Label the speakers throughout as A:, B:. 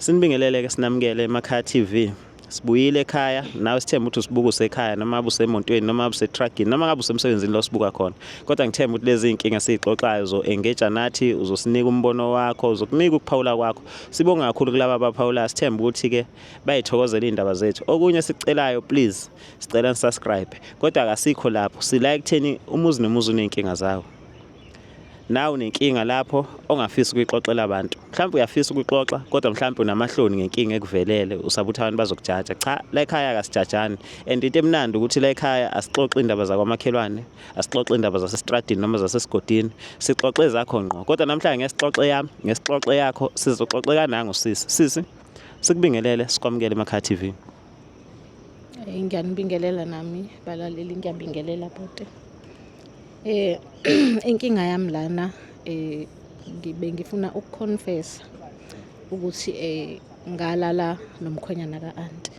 A: Sinibingelele ke sinamukele emakhaya TV. Sibuyile ekhaya nawe sithemba ukuthi usibuka usekhaya noma ngabe usemontweni noma ngabe usetruckini noma ngabe usemsebenzini lo sibuka khona. Kodwa ngithemba ukuthi lezi zinkinga esizixoxayo uzo engage nathi uzosinika umbono wakho uzokunika ukuphawula kwakho. Sibonga kakhulu kulaba abaphawulayo sithemba ukuthi ke bayithokozela izindaba zethu. Okunye sicelayo please sicela nisubscribe. Kodwa akasikho lapho sila ekutheni umuzi nomuzi uney'nkinga zawo. Nawe unenkinga lapho ongafisi ukuyixoxela abantu. Mhlawumbe uyafisa ukuxoxa kodwa mhlawumbe unamahloni ngenkinga ekuvelele usaba ukuthi abantu bazokujaja. Cha, la ekhaya akasijajani. And into emnandi ukuthi la ekhaya asixoxi indaba zakwamakhelwane, asixoxi indaba zasestradini noma zasesigodini, sixoxe ezakho ngqo. Kodwa namhlanje ngesixoxe yami, ngesixoxe yakho, sizoxoxeka nangu sisi. Sisi, sikubingelele, sikwamukele emakhaya TV.
B: Ngiyanibingelela nami balaleli, ngiyabingelela bhuti. Inkinga yami lana ngibe ngifuna ukuconfessa ukuthi ngalala nomkhwenyana ka-anti.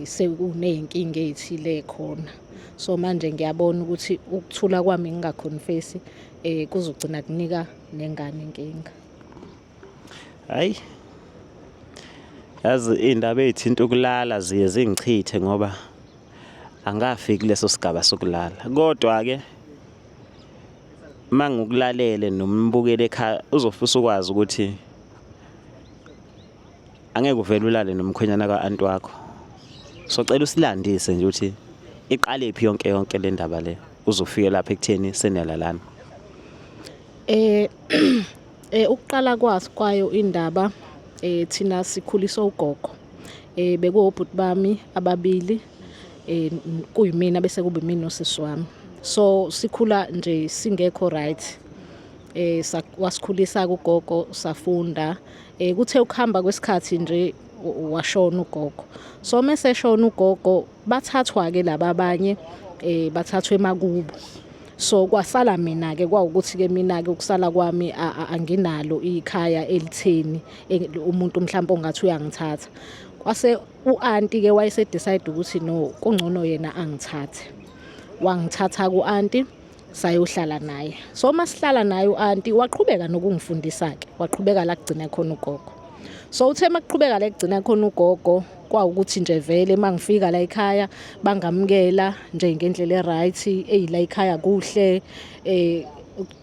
B: Sekuney'nkinga ey'thile khona. So manje ngiyabona ukuthi ukuthula kwami ngingaconfessi kuzogcina kunika nengane inkinga.
A: Hayi. Yazi iy'ndaba ey'thinta ukulala ziye zingichithe ngoba angikafiki kuleso sigaba sokulala. Kodwa-ke uma ngikulalele nombukeli ekhaya uzofisa ukwazi ukuthi angeke uvele ulale nomkhwenyana ka-anti wakho. Socela usilandise nje ukuthi iqalephi yonke yonke le ndaba le uze ufike lapha ekutheni seniyalalana.
B: Ukuqala kwaso kwayo indaba thina sikhuliswa ugogo. Bekuwobhuti bami ababili kuyimina bese kube imina nosisi wami. So sikhula nje singekho right. Wasikhulisa ugogo safunda. Kuthe ukuhamba kwesikhathi nje washona ugogo. So mese eshona ugogo bathathwa ke laba abanye bathathwa emakubo. So kwasala mina ke kwawukuthi ke mina ke ukusala kwami anginalo ikhaya elitheni umuntu mhlawumbe ongathi uyangithatha. Kwase u-anti ke wayese decide ukuthi no kungcono yena angithathe. Wangithatha ku-anti sayohlala naye. So masihlala naye u-anti waqhubeka nokungifundisa ke, waqhubeka la kugcina khona ugogo. So uthe makuqhubeka la kugcina khona ugogo kwawukuthi nje vele mangifika la ekhaya bangamukela nje ngendlela eright, eyi la ekhaya kuhle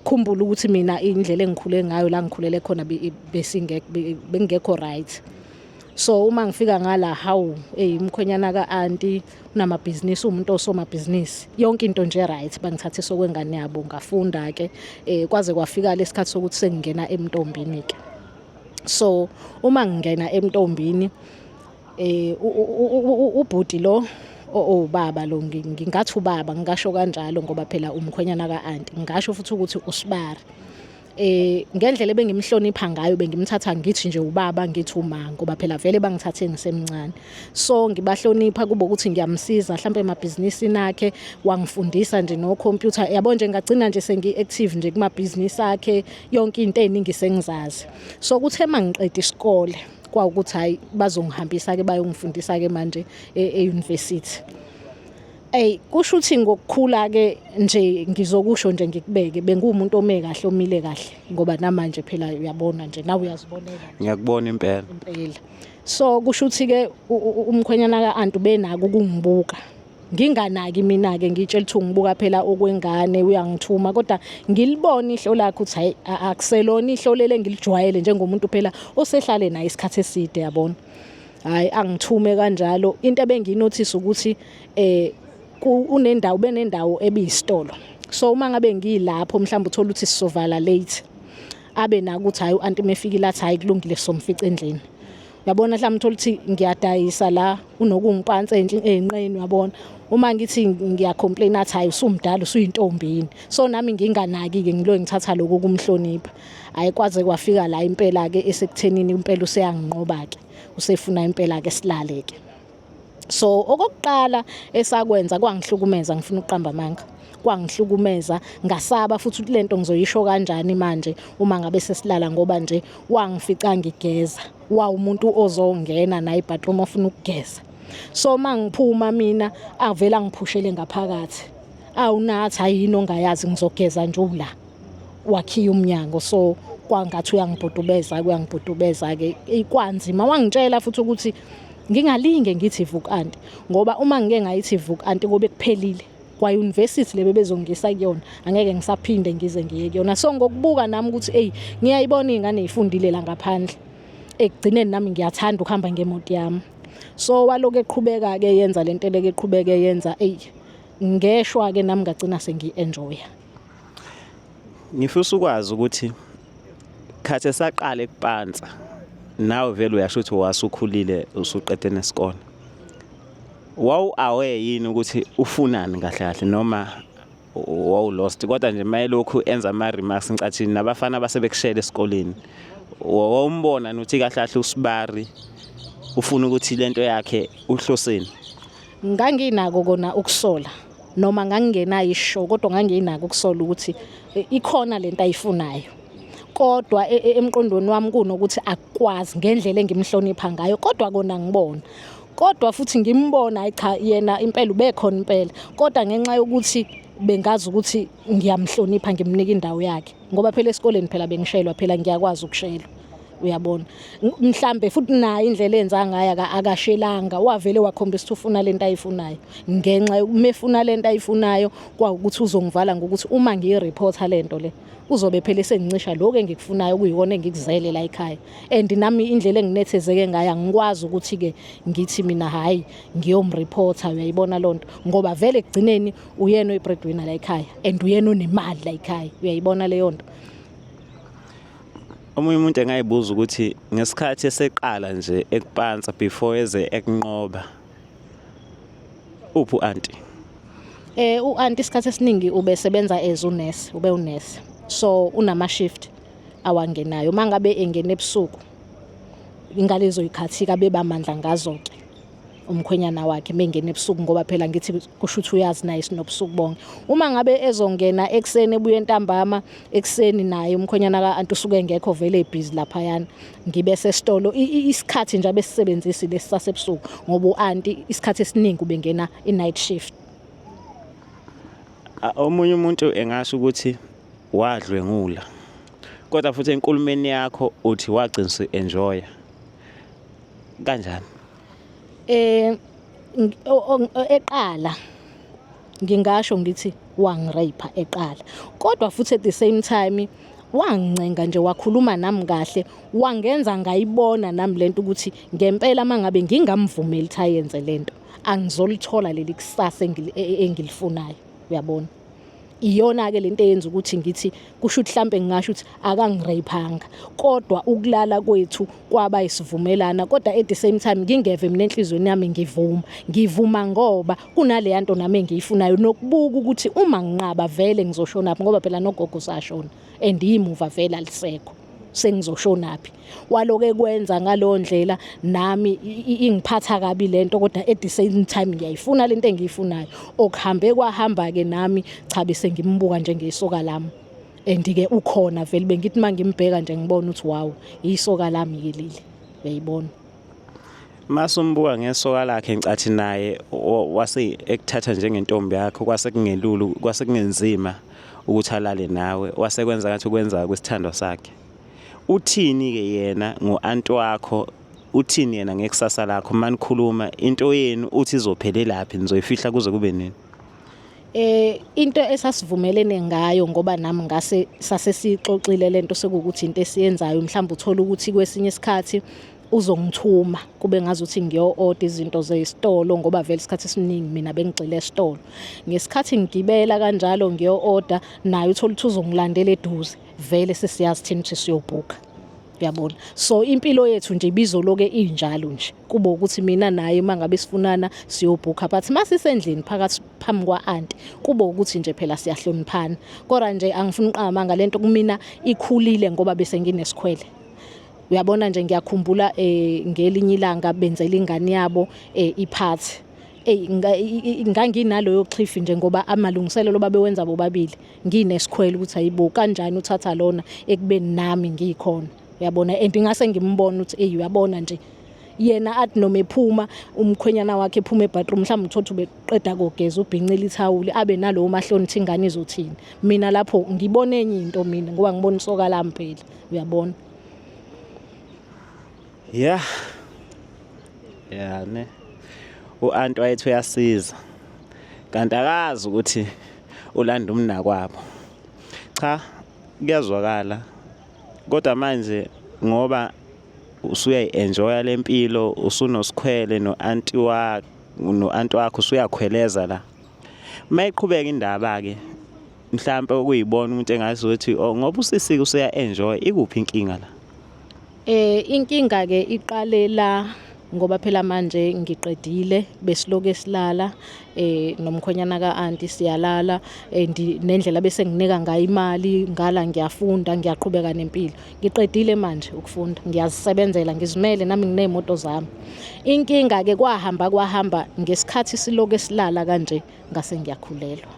B: khumbula ukuthi mina indlela engikhule ngayo la ngikhulele khona besingekho bengekho right. So uma ngifika ngala hawu hey umkhwenyana ka-anti unamabhizinisi umuntu osomabhizinisi yonke into nje right bangithathe sokwengane yabo ngafunda ke kwaze kwafika lesikhathi sokuthi sengingena emntombini ke. So uma ngingena emntombini ubhuti lo owubaba lo ngingathi ubaba ngingasho kanjalo ngoba phela umkhwenyana ka-anti ngingasho futhi ukuthi usibari. Ngendlela ebengimhlonipha ngayo bengimthatha ngithi nje ubaba ngithi uma ngoba phela vele bangithathe ngisemncane. So ngibahlonipha kube ukuthi ngiyamsiza mhlawumbe emabhizinisini akhe wangifundisa nje no computer yabo nje ngagcina nje sengi-active nje kumabhizinisi akhe yonke into eningi sengizazi. So kuthe mangiqeda isikole kwawukuthi hayi bazongihambisa ke bayongifundisa ke manje e-university. Ey kusho ukuthi ngokukhula ke nje ngizokusho nje ngikubeke bengumuntu ome kahle omile kahle ngoba namanje phela uyabona nje nawe uyazibonela.
A: Ngiyakubona impela.
B: Impela. So kusho ukuthi ke umkhwenyana ka-anti ubenako ukungibuka. Nginganaki mina ke ngitshela ukuthi ungibuka phela okwengane uyangithuma kodwa ngilibona ihlo lakhe ukuthi hayi akuselona ihlo lele ngilijwayele njengomuntu phela osehlale naye isikhathi eside yabona. Hayi angithume kanjalo into ebenginothisa ukuthi unendawo benendawo ebiyisitolo. So uma ngabe ngilapho mhlawumbe uthola ukuthi sizovala late abe nako ukuthi hayi u-anti mefikile athi hayi kulungile somfica endlini. Uyabona mhlawumbe uthola ukuthi ngiyadayisa la unokungipansa ey'nqeni uyabona. Uma ngithi ngiyacomplain athi hayi usumdala usuyintombi yini. So nami nginganaki-ke ngiloke ngithatha lokho kumhlonipha. Hayi kwaze kwafika la impela-ke esekuthenini impela useyanginqoba-ke. Usefuna impela-ke silale-ke. So okokuqala esakwenza kwangihlukumeza ngifuna ukuqamba amanga. Kwangihlukumeza ngasaba futhi ukuthi lento ngizoyisho kanjani manje uma ngabe sesilala ngoba nje wangifica ngigeza. Wawumuntu ozongena naye ebathroom ofuna ukugeza. So mangiphuma mina avela ngiphushele ngaphakathi. Awunathi ayini ongayazi ngizogeza nje ula. Wakhiya umnyango so Kwangathi uyangibhudubeza, kuyangibhudubeza-ke kwanzima. Wangitshela futhi ukuthi ngingalinge ngithi vuka anti, ngoba uma ngike ngayithi vuka anti kobe kuphelile kwa-university le bebezongisa kuyona, angeke ngisaphinde ngize ngiye kuyona. So ngokubuka nami ukuthi eyi ngiyayibona iy'ngane y'fundile la ngaphandle, ekugcineni nami ngiyathanda ukuhamba ngemoto yami. So walokhu eqhubeka-ke yenza le nto eleke eqhubeke yenza, eyi ngeshwa-ke nami ngagcina sengiyi-enjoya.
A: Ngifisa ukwazi ukuthi khathi esaqala ekupansa nawe vele uyasho ukuthi wasukhulile usuqede nesikole, wawu aware yini ukuthi ufunani kahle kahle noma wawu lost? Kodwa nje mayelokhu enza ama remarks ngicathini nabafana basebekushela esikoleni, wawumbona nokuthi kahle kahle usibari ufuna ukuthi lento yakhe uhloseni?
B: Nganginako kona ukusola, noma ngangingenayo isho, kodwa nganginako ukusola ukuthi ikhona lento ayifunayo. Kodwa emqondweni wami kunokuthi akukwazi ngendlela engimhlonipha ngayo, kodwa kona ngibona. Kodwa futhi ngimbona, hayi cha, yena impela ubekhona impela, kodwa ngenxa yokuthi bengazi ukuthi ngiyamhlonipha ngimnika indawo yakhe, ngoba phela esikoleni phela bengishelwa, phela ngiyakwazi ukushelwa, uyabona. Mhlambe futhi naye indlela enza ngayo akashelanga, wavele wakhombisa ukuthi ufuna lento ayifunayo. Ngenxa mefuna lento ayifunayo kwawukuthi uzongivala ngokuthi uma ngiyireporta lento le uzobe phela esengincisha lokho engikufunayo, okuyikona engikuzele la ekhaya. And nami indlela enginethezeke ngayo angikwazi ukuthi-ke ngithi mina hhayi ngiyomreporta, uyayibona loo nto, ngoba vele ekugcineni uyena oyi-breadwinner la ekhaya and uyena onemali la ekhaya, uyayibona leyo nto.
A: Omunye umuntu engayibuza ukuthi ngesikhathi eseqala nje ekupansa before eze ekunqoba, uphi u-anti?
B: U-anti isikhathi esiningi ubesebenza as unesi, ube unesi. So unama shift awangenayo. Uma ngabe engena ebusuku, ingalezo yikhathi bebamandla ngazo-ke umkhwenyana wakhe mengena ebusuku, ngoba phela ngithi kusho ukuthi uyazi naye sinobusuku bonke. Uma ngabe ezongena ekuseni ebuye ntambama ekuseni, naye umkhwenyana ka-anti usuke engekho vele ebhizi laphayana, ngibe sesitolo. Isikhathi nje abesisebenzisi lesi sasebusuku, ngoba u-anti isikhathi esiningi ubengena i-night shift.
A: Omunye umuntu engasho ukuthi wadlwengula, kodwa futhi enkulumeni yakho uthi wagcina usu-enjoya. Kanjani?
B: Eqala ngingasho ngithi wangirape eqala, kodwa futhi at the same time wangincenga nje, wakhuluma nami kahle, wangenza ngayibona nami lento ukuthi ngempela mangabe ngingamvumeli ukuthi ayenze lento angizolithola leli kusasa engilifunayo, uyabona. Iyona ke lento eyenza ukuthi ngithi kusho ukuthi mhlambe ngingasho ukuthi akangirapeanga, kodwa ukulala kwethu kwaba isivumelana, kodwa at the same time ngingeve mina enhlizweni yami ngivuma ngoba kunaleya nto nami engiyifunayo, nokubuka ukuthi uma nginqaba vele ngizoshonaphi, ngoba phela nogogo usashona and imuva vele alisekho, sengizoshonaphi. Waloke kwenza ngaleyo ndlela nami ingiphatha kabi lento, kodwa at the same time ngiyayifuna lento engiyifunayo. Okuhambe kwahamba ke nami cha bese ngimbuka njengesoka lami, and ke ukhona vele bengithi mangimbheka nje ngibona ukuthi wow, isoka lami ke leli, uyayibona.
A: Masumbuka ngesoka lakhe ngicathi naye wase ekuthatha njengentombi yakho, kwase kungelulu, kwase kungenzima ukuthi alale nawe, wase kwenza ngathi ukwenza kwisithandwa sakhe. Uthini ke yena ngo-anti wakho? Uthini yena ngekusasa lakho manikhuluma into yenu? Uthi izophelelaphi, nizoyifihla kuze kube nini?
B: Into esasivumelene ngayo, ngoba nami ngase sase sixoxile lento, sekuwukuthi into esiyenzayo mhlawumbe uthola ukuthi kwesinye isikhathi uzongithuma kube ngazuthi ngiyo-order izinto zesitolo, ngoba vele isikhathi esiningi mina bengigxile esitolo. Ngesikhathi ngigibela kanjalo ngiyo-order, naye uthola ukuthi uzongilandela eduze, vele sesiyazi thina ukuthi siyobhuka, uyabona. So impilo yethu nje ibizoloke injalo nje, kube ukuthi mina naye uma ngabe sifunana siyobhukha, but masisendlini phakathi phambi kwa-anti kube ukuthi nje phela siyahloniphana. Kodwa nje angifuni uqamba ngalento, kumina ikhulile ngoba bese nginesikhwele, uyabona nje. Ngiyakhumbula ngelinye ilanga benzela ingane yabo iphathi. Ey, nganginaloyo xhifi nje, ngoba amalungiselelo babewenza bobabili, nginesikhwele ukuthi ayibo, kanjani uthatha lona ekubeni nami ngikhona, uyabona. And ngase ngimbona ukuthi ey, uyabona nje, Yena athi noma ephuma umkhwenyana wakhe ephuma ebathroom, mhlawumbe uthole ukuthi ubeqeda kogeza, ubhincile ithawuli, abe nalowo mahloni ukuthi ingane izothini. Mina lapho ngibona enye into mina, ngoba ngibona isoka lami phela, uyabona.
A: Yeah. Yeah ne. U-anti wayethi uyasiza. Kanti akazi ukuthi ulanda umnakwabo. Cha, kuyazwakala. Kodwa manje ngoba usuyayi-enjoya le mpilo, usunosikhwele no-anti wakho, no-anti wakho usuyakhweleza la. Mayiqhubeka indaba ke mhlambe ukuyibona umuntu engazi ukuthi oh ngoba usisi usuya enjoy, ikuphi inkinga la?
B: Inkinga ke iqale la ngoba phela manje ngiqedile, besiloku silala nomkhwenyana ka-anti, siyalala and nendlela bese nginika ngayo imali ngala, ngiyafunda, ngiyaqhubeka nempilo. Ngiqedile manje ukufunda, ngiyazisebenzela, ngizimele nami, nginey'moto zami. Inkinga ke kwahamba kwahamba ngesikhathi siloku silala kanje, ngase ngiyakhulelwa.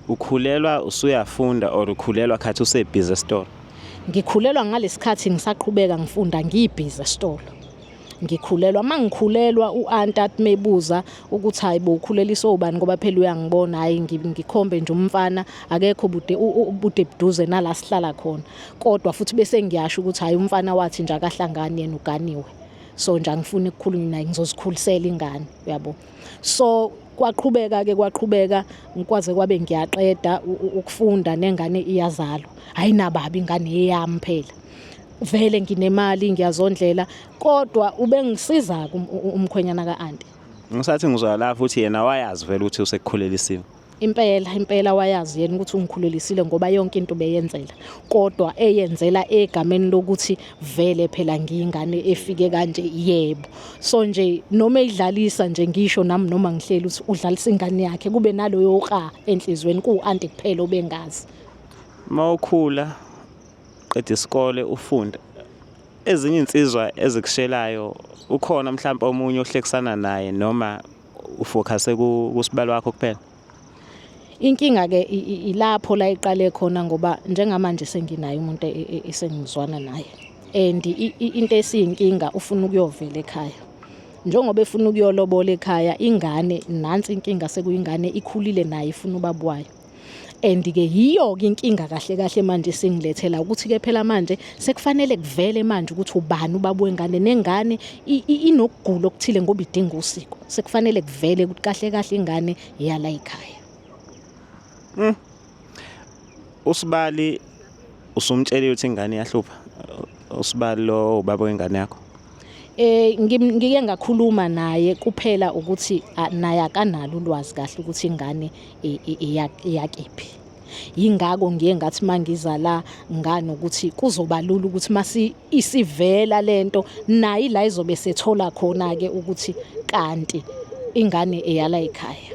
A: Ukhulelwa usuyafunda or ukhulelwa khathi usebhizi esitolo?
B: Ngikhulelwa ngalesikhathi ngisaqhubeka ngifunda, ngibhizi esitolo. Ngikhulelwa, mangikhulelwa u-anti athi mebuza ukuthi hayi bo, ukhuleliswe ubani, ngoba phela uyangibona, hayi ngikhombe nje umfana, akekho bude bude buduze nala sihlala khona, kodwa futhi bese ngiyasho ukuthi hayi, umfana wathi nje akahlangani, yena uganiwe, so nje angifuni ukukhulunywa naye, ngizozikhulisela ingane, uyabo. So kwaqhubeka ke, kwaqhubeka ngikwaze kwabe ngiyaqeda ukufunda, nengane iyazalwa, ayinababa ingane eyami phela, vele nginemali, ngiyazondlela, kodwa ubengisiza umkhwenyana ka-anti.
A: Ngisathi ngizwa la futhi yena wayazi vele ukuthi usekukhulelisiwe.
B: Impela impela, wayazi yena ukuthi ungikhulelisile, ngoba yonke into beyenzela, kodwa eyenzela egameni lokuthi vele phela ngiyingane efike kanje, yebo. So nje noma eyidlalisa nje, ngisho nami noma ngihleli ukuthi udlalisa ingane yakhe, kube naloyo kra enhlizweni, ku-anti kuphela obengazi.
A: Mawukhula, qeda isikole, ufunda, ezinye insizwa ezikushelayo, ukhona mhlawumbe omunye ohlekisana naye noma ufocuse kusibalo wakho kuphela?
B: Inkinga ke ilapho la iqale khona, ngoba njengamanje senginaye umuntu esengizwana naye, and into esiyinkinga ufuna ukuyovela ekhaya. Njengoba efuna ukuyolobola ekhaya ingane, nansi inkinga, sekuyingane ikhulile, naye ifuna ubaba wayo. And ke yiyo ke inkinga kahle kahle manje singilethela ukuthi ke phela manje sekufanele kuvele manje ukuthi ubani ubaba wengane, nengane inokugula okuthile ngoba idinga usiko. Sekufanele kuvele ukuthi kahle kahle ingane yala ekhaya.
A: Usibali usumtshelile ukuthi ingane iyahlupha? Usibali lo ubaba wengane yakho?
B: Ngike ngakhuluma naye kuphela ukuthi naye akanalo ulwazi kahle ukuthi ingane iyakephi. Yingakho ngiye ngathi mangiza la nganokuthi kuzoba lula ukuthi masi isivela lento, naye la izobe sethola khona ke ukuthi kanti ingane eyala ekhaya.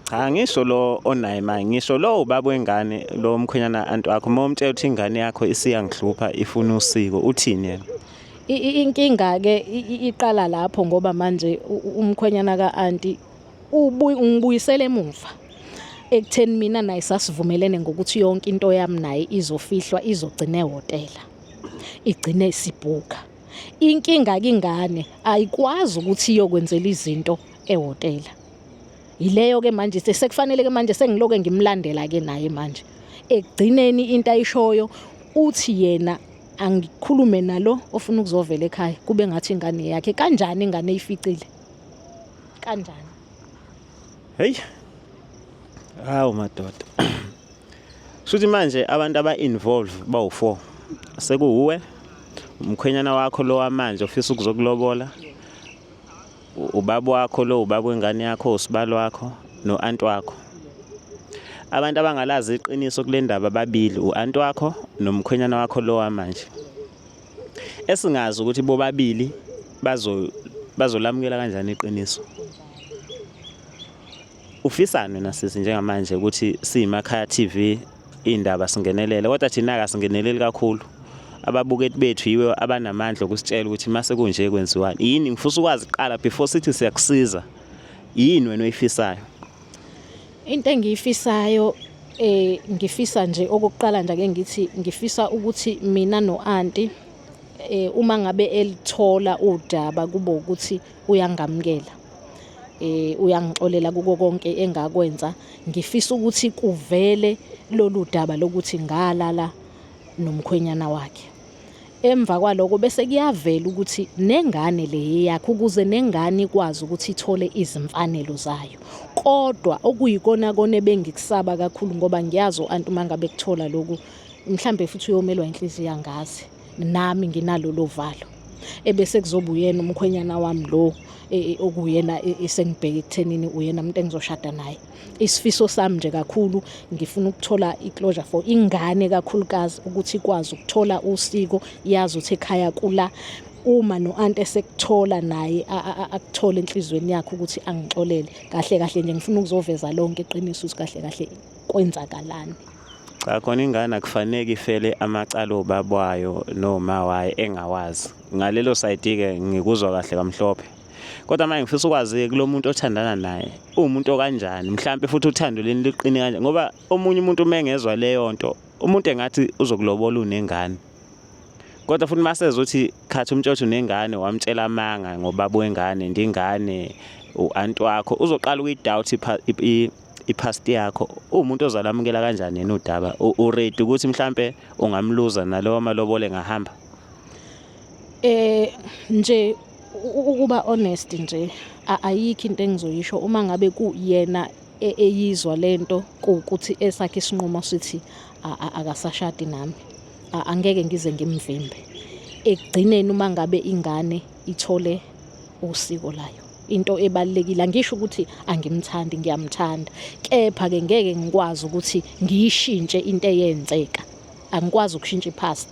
A: Cha, ngisho lo onaye manje, ngisho lo ubaba wengane, lo mkhwenyana anti wakho, uma umtshela ukuthi ingane yakho isiyangihlupha, ifuna usiko, uthini yena?
B: Inkinga ke iqala lapho, ngoba manje umkhwenyana ka-anti ungibuyisela emuva ekutheni mina naye sasivumelene ngokuthi yonke into yami naye izofihlwa, izogcina ehhotela, igcine isibhuka. Inkinga ke ingane ayikwazi ukuthi iyokwenzela izinto ehhotela. Yileyo ke manje sekufanele ke manje sengiloke ngimlandela ke naye manje. Ekugcineni into ayishoyo uthi yena angikhulume nalo ofuna ukuzovela ekhaya, kube ngathi ingane yakhe. Kanjani ingane eyificile? Kanjani?
A: Hey, hawu madoda, shuthi manje abantu aba-involve bawu-four, sekuwuwe, umkhwenyana wakho lo wamanje ofisa ukuzokulobola, ubaba wakho lo ubaba wengane yakho, usibalo wakho, no-anti wakho. Abantu abangalazi iqiniso kule ndaba babili, u-anti wakho nomkhwenyana wakho lo wamanje, esingazi ukuthi bobabili bazolamukela kanjani iqiniso. Ufisani wena sisi njengamanje ukuthi siyiMakhaya TV indaba singenelele? Kodwa thina akasingeneleli kakhulu, ababuketi bethu yiwe abanamandla okusitshela ukuthi mase kunje kwenziwani, yini. Ngifisa ukwazi kuqala before sithi siyakusiza, yini wena oyifisayo?
B: Into engiyifisayo, ngifisa nje okokuqala nje, ake ngithi ngifisa ukuthi mina no-anti Uma ngabe elithola udaba kube ukuthi uyangamukela, uyangixolela kuko konke engakwenza. Ngifisa ukuthi kuvele lolu daba lokuthi ngalala nomkhwenyana wakhe. Emva kwaloko bese kuyavela ukuthi nengane le yakhe, ukuze nengane ikwazi ukuthi ithole izimfanelo zayo. Kodwa okuyikona kona ebengikusaba kakhulu, ngoba ngiyazi u-anti uma ngabe kuthola lokhu mhlambe futhi uyomelwa inhliziyo, angazi, nami nginalo valo. Ebese kuzoba uyena umkhwenyana wami lo, okuyena esengibheke ekuthenini uyena umuntu engizoshada naye. Isifiso sami nje kakhulu, ngifuna ukuthola i-closure for ingane kakhulukazi, ukuthi ikwazi ukuthola usiko, yazi ukuthi ekhaya kula. Uma no-anti esekuthola naye akuthole enhliziyweni yakhe ukuthi angixolele kahle kahle nje, ngifuna ukuzoveza lonke iqiniso ukuthi kahle kahle kwenzakalani.
A: Cha, khona ingane akufanele ifele amacala obaba wayo noma wayo engawazi. Ngalelo side-ke ngikuzwa kahle kamhlophe. Kodwa manje ngifisa ukwazi-ke kulo muntu othandana naye, uwumuntu okanjani, mhlampe futhi uthando leni liqine kanjani, ngoba omunye umuntu uma engezwa leyo nto, umuntu engathi uzokulobola unengane. Kodwa futhi uma sezothi khathi umtshotho unengane, wamtshela amanga ngobaba wengane, ndingane u-anti wakho, uzoqala ukuyi-doubt i-past yakho. Uwumuntu ozalamukela kanjani yena udaba? U-ready ukuthi mhlampe ungamluza nalowo malobolo engahamba?
B: Nje ukuba honest nje, ayikho into engizoyisho uma ngabe kuyena eyizwa lento kuwukuthi esakhe isinqumo sithi akasashadi nami. Angeke ngize ngimvimbe. Ekugcineni uma ngabe ingane ithole usiko layo, into ebalulekile, angisho ukuthi angimthandi, ngiyamthanda, kepha-ke ngeke ngikwazi ukuthi ngiyishintshe into eyenzeka. Angikwazi ukushintsha i-past.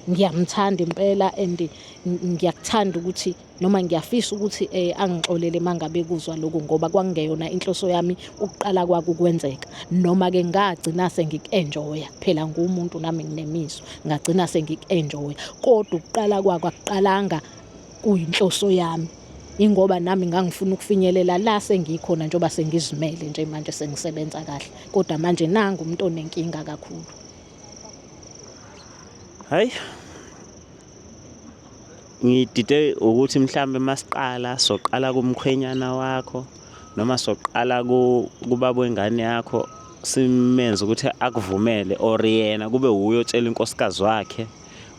B: Ngiyamthanda impela and ngiyakuthanda ukuthi noma ngiyafisa ukuthi angixolele mangabe kuzwa lokhu, ngoba kwakungeyona inhloso yami ukuqala kwako ukwenzeka. Noma-ke ngagcina sengiku-enjoya, phela ngumuntu nami nginemizwa, ngagcina sengiku-enjoya, kodwa ukuqala kwako akuqalanga kuyinhloso yami, ingoba nami ngangifuna ukufinyelela la sengikhona njengoba sengizimele nje manje sengisebenza kahle. Kodwa manje nangu umuntu onenkinga kakhulu.
A: Hayi, ngidide ukuthi mhlambe masiqala soqala kumkhwenyana wakho noma soqala kubaba wengane yakho, simenze ukuthi akuvumele, or yena kube wuye otshela inkosikazi wakhe,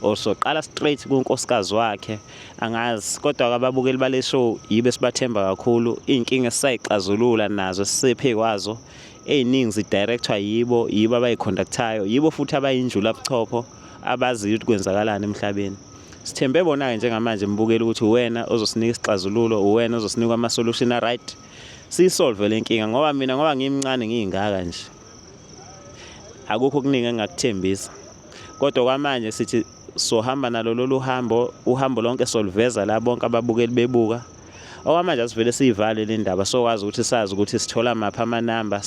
A: or soqala straight kunkosikazi wakhe, angazi. Kodwa ababukeli bale show yibe sibathemba kakhulu. Iy'nkinga esisayixazulula nazo sisephe kwazo ey'ningi zi-directwa yibo, yibo abayi-conductayo, yibo futhi abayinjula buchopho abaziyo ukuthi kwenzakalani emhlabeni. Sithembe bona-ke njengamanje, mbukeli, ukuthi uwena ozosinika isixazululo, uwena ozosinika ama-solution a-right, siyisolve le nkinga, ngoba mina, ngoba ngimncane ngiyingaka nje, akukho okuningi engingakuthembisa. Kodwa kwamanje sithi sohamba nalo lolu hambo, uhambo lonke soluveza la bonke ababukeli bebuka. Okwamanje asivele siyivale le ndaba, sokwazi ukuthi sazi ukuthi sithola maphi amanamba.